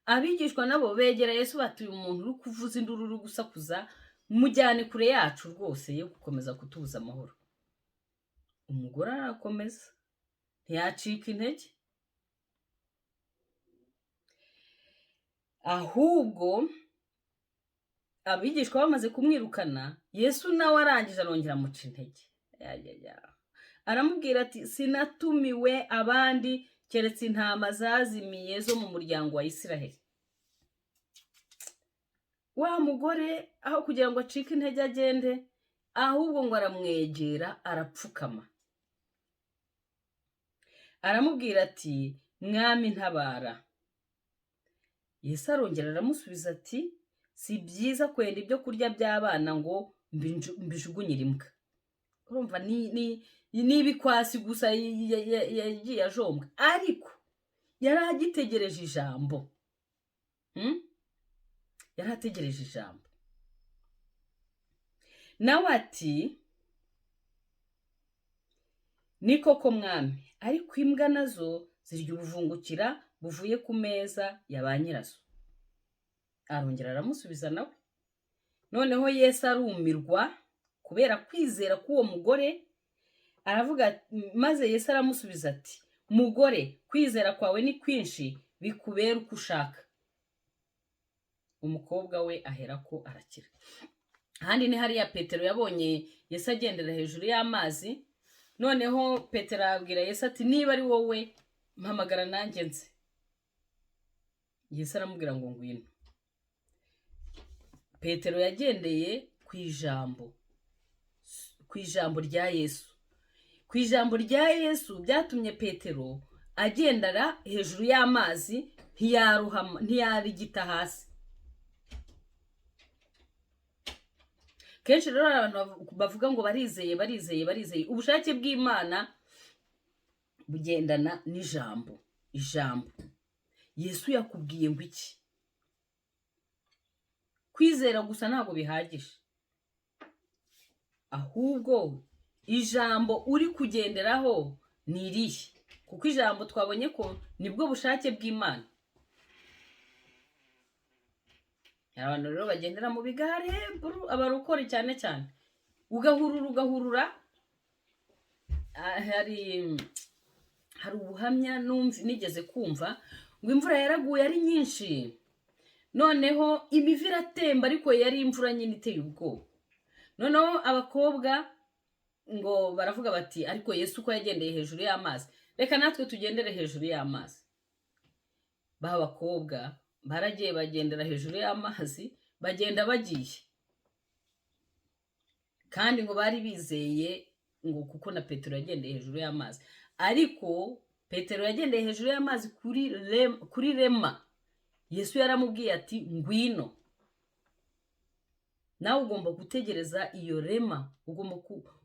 Speaker 1: Abigishwa nabo begera Yesu bati: "Uyu muntu uri kuvuza induru, uri gusakuza, mujyane kure yacu rwose, yo gukomeza kutubuza amahoro." Umugore arakomeza, ntiyacika intege, ahubwo abigishwa bamaze kumwirukana, Yesu nawe arangije arongera amuca intege. Aramubwira ati: "Sinatumiwe abandi keretse intama zazimiye zo mu muryango wa Isiraheli." Wa mugore aho kugira ngo acike intege agende, ahubwo ngo aramwegera, arapfukama, aramubwira ati: "Mwami, ntabara." Yesu arongera aramusubiza ati: "Si byiza kwenda ibyo kurya by'abana ngo mbijugunyire imbwa." Urumva ni ibikwasi gusa yagiye ajombwa, ariko yari agitegereje ijambo. Yari ategereje ijambo. Nawe ati: "Ni koko Mwami, ariko imbwa nazo zirya ubuvungukira buvuye ku meza ya ba nyirazo." Arongera aramusubiza nawe. Noneho Yesu arumirwa kubera kwizera k'uwo mugore, aravuga, maze Yesu aramusubiza ati: "Mugore, kwizera kwawe ni kwinshi, bikubere uko ushaka." Umukobwa we aherako arakira. Ahandi ni hariya Petero yabonye Yesu agendera hejuru y'amazi, noneho Petero abwira Yesu ati: "Niba ari wowe, mpamagara nanjye nze." Yesu aramubwira ngo: "Ngwino." Petero yagendeye ku ku ijambo rya Yesu. Ku ijambo rya Yesu byatumye Petero agendera hejuru y'amazi, ntiyaruhama, ntiyarigita hasi. Kenshi rero hari abantu bavuga ngo barizeye, barizeye, barizeye. Ubushake bw'Imana bugendana n'ijambo. Ijambo Yesu yakubwiye ngo iki? Kwizera gusa ntabwo bihagije, ahubwo ijambo uri kugenderaho ni irihe? Kuko ijambo twabonye ko nibwo bushake bw'Imana. Hari abantu rero bagendera mu bigare, abarokore cyane cyane, ugahurura ugahurura. Hari ubuhamya nigeze kumva ngo imvura yaraguye ari nyinshi, noneho imivu iratemba, ariko yari imvura nyine iteye ubwoba. Noneho abakobwa ngo baravuga bati: "Ariko Yesu uko yagendeye hejuru y'amazi, reka natwe tugendere hejuru y'amazi." Ba bakobwa baragiye bagendera hejuru y'amazi, bagenda bagiye, kandi ngo bari bizeye ngo kuko na Petero yagendeye hejuru y'amazi. Ariko Petero yagendeye hejuru y'amazi kuri rhema. Yesu yaramubwiye ati: "Ngwino." Nawe ugomba gutegereza iyo rhema, ugomba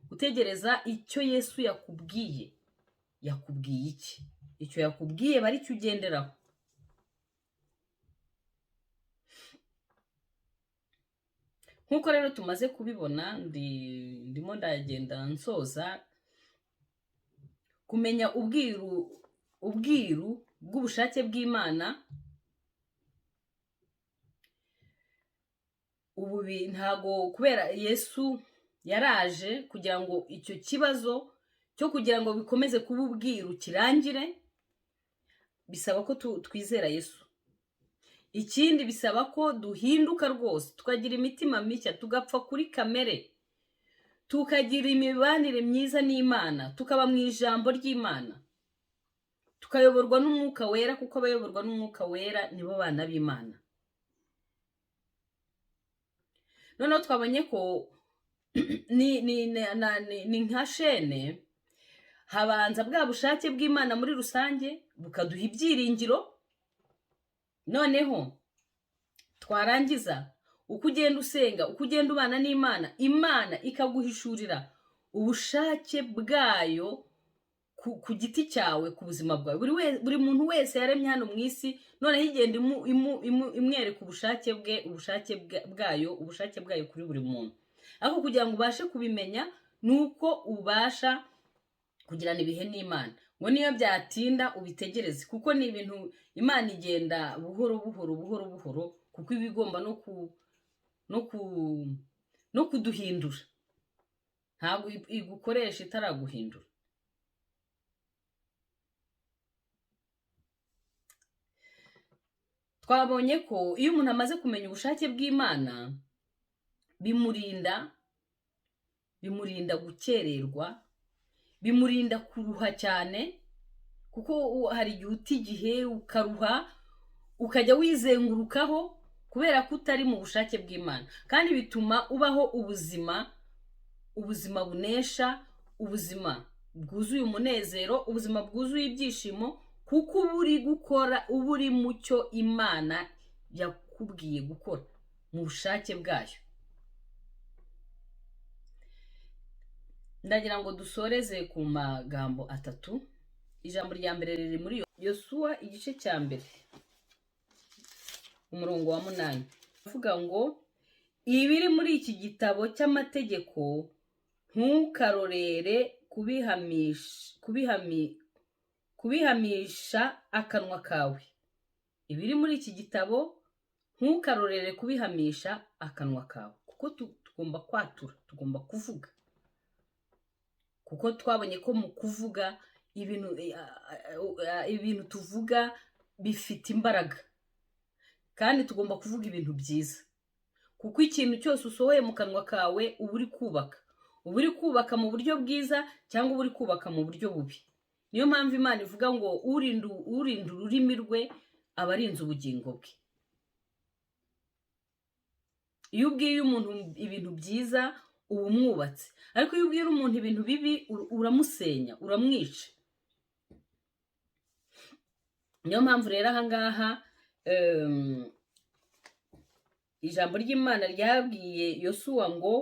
Speaker 1: gutegereza icyo Yesu yakubwiye. Yakubwiye iki? Icyo yakubwiye bari cyo ugenderaho. Nk'uko rero tumaze kubibona, ndimo ndagenda nsoza. Kumenya ubwiru bw'ubushake bw'Imana, ubu ntago kubera Yesu yaraje kugira ngo icyo kibazo cyo kugira ngo bikomeze kuba ubwiru kirangire, bisaba ko twizera Yesu. Ikindi bisaba ko duhinduka rwose, tukagira imitima mishya, tugapfa kuri kamere, tukagira imibanire myiza n'Imana, tukaba mu ijambo ry'Imana, tukayoborwa n'Umwuka Wera, kuko abayoborwa n'Umwuka Wera nibo bana b'Imana. Noneho twabonye ko ni nka chaîne. Habanza bwa bushake bw'Imana muri rusange, bukaduha ibyiringiro. Noneho twarangiza, uko ugenda usenga, uko ugenda ubana n'Imana, Imana ikaguhishurira ubushake bwayo ku giti cyawe, ku buzima bwawe. Buri muntu wese yaremye hano mu isi, noneho igenda imwereka ubushake bwe, ubushake bwayo, ubushake bwayo kuri buri muntu. Ariko kugira ngo ubashe kubimenya ni uko ubasha kugirana ibihe n'Imana, ngo niyo byatinda ubitegereze, kuko ni ibintu Imana igenda buhoro buhoro buhoro buhoro, kuko iba igomba no kuduhindura. Ntabwo igukoresha itaraguhindura. Twabonye ko iyo umuntu amaze kumenya ubushake bw'Imana, bimurinda gukererwa, bimurinda kuruha cyane, kuko hari igihe uta igihe ukaruha, ukajya wizengurukaho kubera ko utari mu bushake bw'Imana. Kandi bituma ubaho ubuzima bunesha, ubuzima bwuzuye umunezero, ubuzima bwuzuye ibyishimo, kuko uba uri gukora, uba uri mu cyo Imana yakubwiye gukora mu bushake bwayo. Ndagira ngo dusoreze ku magambo atatu. Ijambo rya mbere riri muri Yosuwa igice cya 1 umurongo wa 8, avuga ngo: "Ibiri muri iki gitabo cy'amategeko ntukarorere kubihamisha akanwa kawe." Ibiri muri iki gitabo ntukarorere kubihamisha akanwa kawe, kuko tugomba kwatura, tugomba kuvuga, kuko twabonye ko mu kuvuga ibintu tuvuga bifite imbaraga, kandi tugomba kuvuga ibintu byiza, kuko ikintu cyose usohoye mu kanwa kawe uba uri kubaka, uba uri kubaka mu buryo bwiza cyangwa uba uri kubaka mu buryo bubi. Niyo mpamvu Imana ivuga ngo urinda ururimi rwe aba arinze ubugingo bwe. Iyo ubwiye umuntu ibintu byiza, uba umwubatse, ariko iyo ubwira umuntu ibintu bibi, uramusenya, uramwica. Niyo mpamvu rero ahangaha ijambo ry'Imana ryabwiye Yosuwa ngo: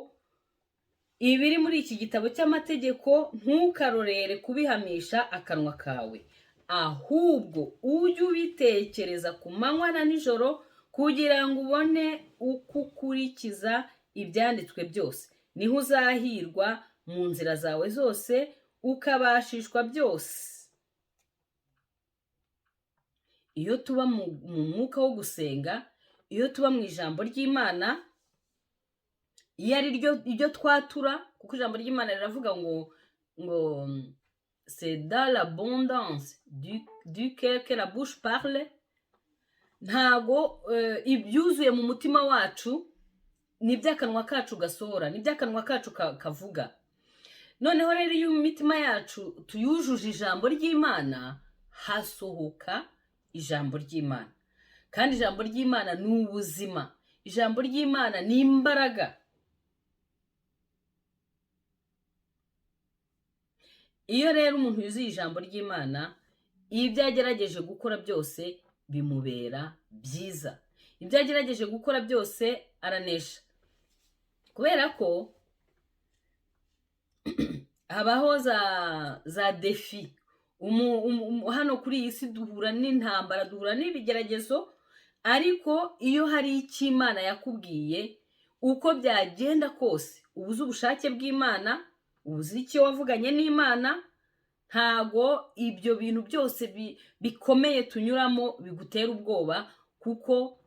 Speaker 1: "Ibiri muri iki gitabo cy'amategeko ntukarorere kubihamisha akanwa kawe, ahubwo ujye ubitekereza ku manywa na nijoro, kugira ngo ubone uko ukurikiza ibyanditswe byose. Niho uzahirwa mu nzira zawe zose, ukabashishwa byose." Iyo tuba mu mwuka wo gusenga, iyo tuba mu ijambo ry'Imana, iyo ari ryo ibyo twatura, kuko ijambo ry'Imana riravuga ngo "C'est dans l'abondance du cœur que la bouche parle." Ntago ibyuzuye mu mutima wacu nibyo akanwa kacu gasohora, nibyo akanwa kacu kavuga. Noneho rero, iyo imitima yacu tuyujuje ijambo ry'Imana, hasohoka ijambo ry'Imana. Kandi ijambo ry'Imana ni ubuzima, ijambo ry'Imana ni imbaraga. Iyo rero umuntu yuzuye ijambo ry'Imana, ibyo agerageje gukora byose bimubera byiza. Ibyo agerageje gukora byose aranesha, kubera ko habaho za défis. Hano kuri iyi si duhura n'intambara, duhura n'ibigeragezo, ariko iyo hari icyo Imana yakubwiye, uko byagenda kose, ubuze ubushake bw'Imana, ubuze icyo wavuganye n'Imana, ntago ibyo bintu byose bikomeye tunyuramo bigutera ubwoba, kuko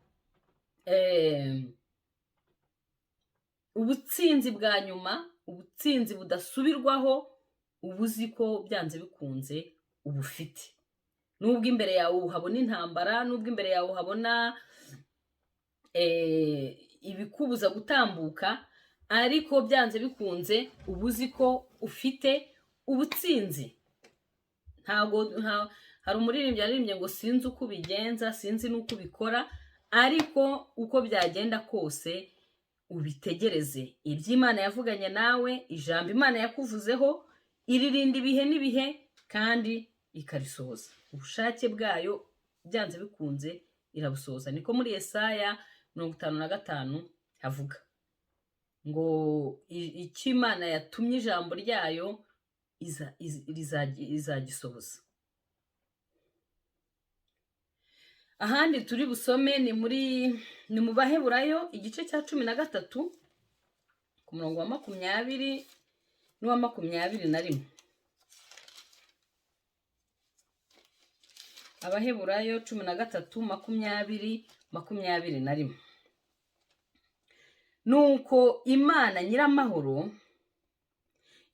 Speaker 1: ubutsinzi bwa nyuma, ubutsinzi budasubirwaho, uba uzi ko byanze bikunze ubufite. Nubwo imbere yawe uhabona intambara, nubwo imbere yawe uhabona ibikubuza gutambuka, ariko byanze bikunze uba uzi ko ufite ubutsinzi. Ntabwo hari umuririmbyi yaririmbye ngo: "Sinzi uko ubigenza, sinzi n'uko ubikora, ariko uko byagenda kose ubitegereze." Ibyo Imana yavuganye nawe, ijambo Imana yakuvuzeho, iririnda ibihe n'ibihe kandi ikarisohoza. Ubushake bwayo byanze bikunze irabusohoza. Niko muri Yesaya 55 havuga ngo icyo Imana yatumye ijambo ryayo izagisohoza. Ahandi turi busome ni mu Baheburayo, igice cya 13, ku murongo wa 20 n'uwa 21. Abaheburayo 13, 20, 21. Nuko Imana nyiramahoro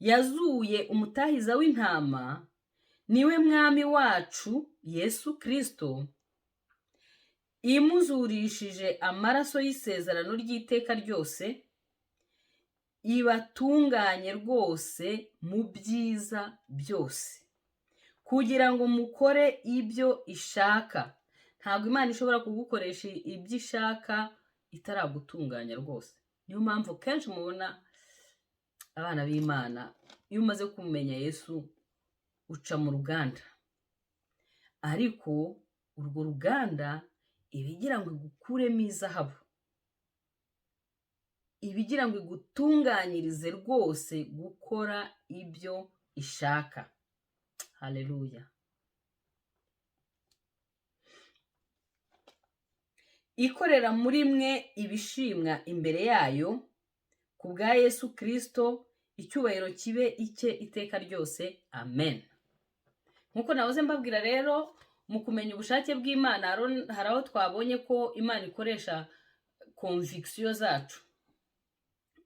Speaker 1: yazuye umutahiza w'intama, niwe Mwami wacu Yesu Kirisito, imuzurishije amaraso y'isezerano ry'iteka ryose, ibatunganye rwose mu byiza byose, kugira ngo mukore ibyo ishaka. Ntabwo Imana ishobora kugukoresha ibyo ishaka itaragutunganya rwose. Niyo mpamvu kenshi mubona abana b'Imana, iyo umaze kumenya Yesu, uca mu ruganda, ariko urwo ruganda iba igira ngo igukuremo izahabu, iba igira ngo igutunganyirize rwose gukora ibyo ishaka. Haleluya! Ikorera muri mwe ibishimwa imbere yayo ku bwa Yesu Kirisito, icyubahiro kibe icye iteka ryose. Amen. Nk'uko nahoze mbabwira rero, mu kumenya ubushake bw'Imana, hari aho twabonye ko Imana ikoresha conviction zacu.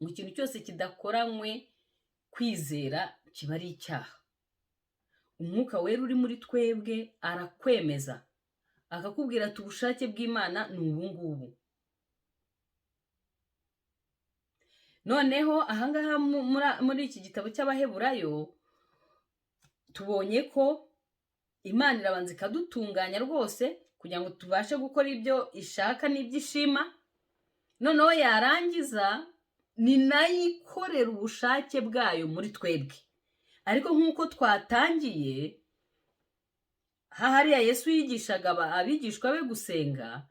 Speaker 1: Mu kintu cyose kidakoranywe kwizera kiba ari icyaha. Umwuka Wera uri muri twebwe arakwemeza, akakubwira ati: "Ubushake bw'Imana ni ubu ngubu." Noneho ahangaha muri iki gitabo cy'Abaheburayo, tubonye ko Imana irabanza ikadutunganya rwose kugira ngo tubashe gukora ibyo ishaka n'ibyo ishima. Noneho yarangiza ni nayo ikorera ubushake bwayo muri twebwe. Ariko nk'uko twatangiye, hahariya Yesu yigishaga abigishwa be gusenga,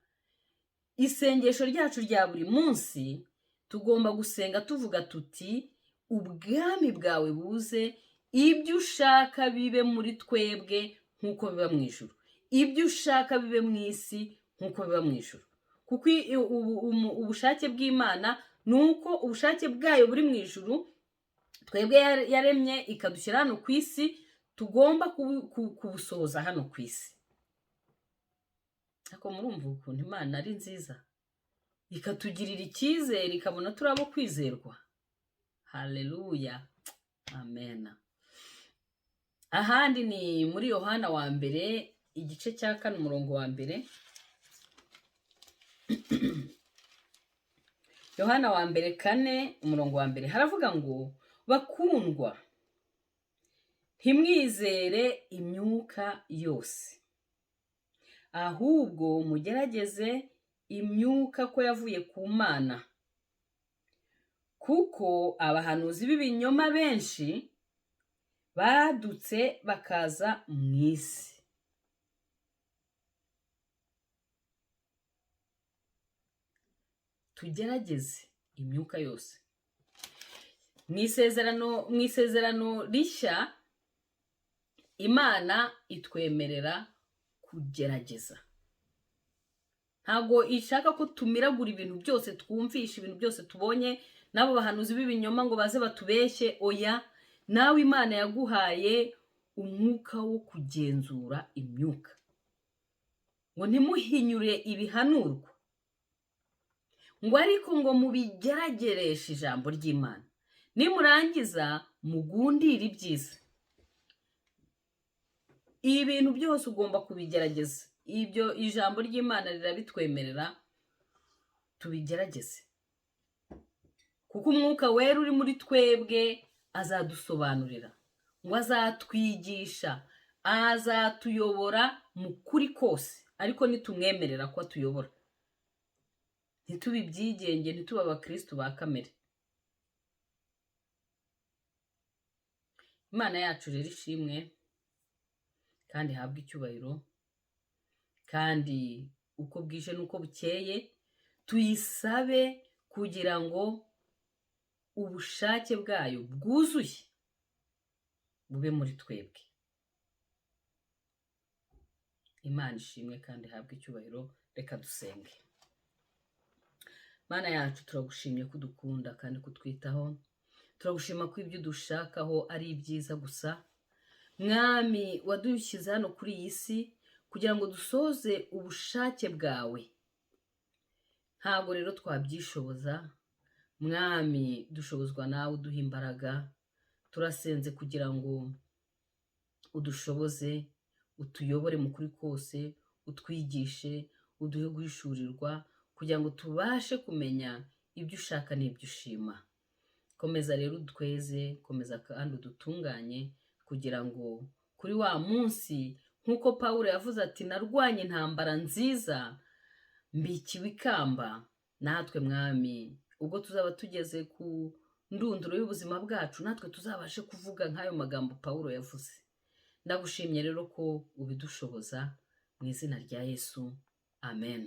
Speaker 1: isengesho ryacu rya buri munsi tugomba gusenga tuvuga tuti: "Ubwami bwawe buze, ibyo ushaka bibe muri twebwe nk'uko biba mu ijuru, ibyo ushaka bibe mu isi nk'uko biba mu ijuru." Kuko ubushake bw'Imana ni uko ubushake bwayo buri mu ijuru, twebwe yaremye ikadushyira hano ku isi, tugomba kubusohoza hano ku isi. Ariko murumva ukuntu Imana ari nziza, ikatugirira icyizere, ikabona turi abo kwizerwa. Haleluya, amena. Ahandi ni muri Yohana wa mbere, igice cya 4, umurongo wa 1. Yohana wa mbere 4, umurongo wa 1, haravuga ngo: "Bakundwa, ntimwizere imyuka yose, ahubwo mugerageze imyuka ko yavuye ku Mana, kuko abahanuzi b'ibinyoma benshi badutse bakaza mu isi." Tugerageze imyuka yose. Mu isezerano rishya, Imana itwemerera kugerageza. Ntabwo ishaka ko tumiragura ibintu byose, twumvisha ibintu byose tubonye, n'abo bahanuzi b'ibinyoma ngo baze batubeshye. Oya, nawe Imana yaguhaye umwuka wo kugenzura imyuka, ngo ntimuhinyure ibihanurwa, ngo ariko ngo mubigeragereshe ijambo ry'Imana, nimurangiza mugundire ibyiza. Ibintu byose ugomba kubigerageza. Ibyo ijambo ry'Imana rirabitwemerera, tubigerageze, kuko Umwuka Wera uri muri twebwe azadusobanurira, ngo azatwigisha, azatuyobora mu kuri kose. Ariko nitumwemerera ko atuyobora, ntitube ibyigenge, ntitube abakristu ba kamere. Imana yacu rero ishimwe kandi ihabwe icyubahiro, kandi uko bwije n'uko bukeye tuyisabe kugira ngo ubushake bwayo bwuzuye bube muri twebwe. Imana ishimwe kandi ihabwe icyubahiro. Reka dusenge. Mana yacu, turagushimye ko udukunda kandi kutwitaho. Turagushima ko ibyo udushakaho ari ibyiza gusa. Mwami, wadushyize hano kuri iyi si kugira ngo dusoze ubushake bwawe. Ntabwo rero twabyishoboza, Mwami, dushobozwa nawe uduha imbaraga. Turasenze kugira ngo udushoboze, utuyobore mu kuri kose, utwigishe, uduhe guhishurirwa, kugira ngo tubashe kumenya ibyo ushaka n'ibyo ushima. Komeza rero utweze, komeza kandi udutunganye, kugira ngo kuri wa munsi, nk'uko Pawulo yavuze ati: "Narwanye intambara nziza, mbikiwe ikamba," natwe Mwami, ubwo tuzaba tugeze ku ndunduro y'ubuzima bwacu, natwe tuzabashe kuvuga nk'ayo magambo Pawulo yavuze. Ndagushimye rero ko ubidushoboza, mu izina rya Yesu, amen.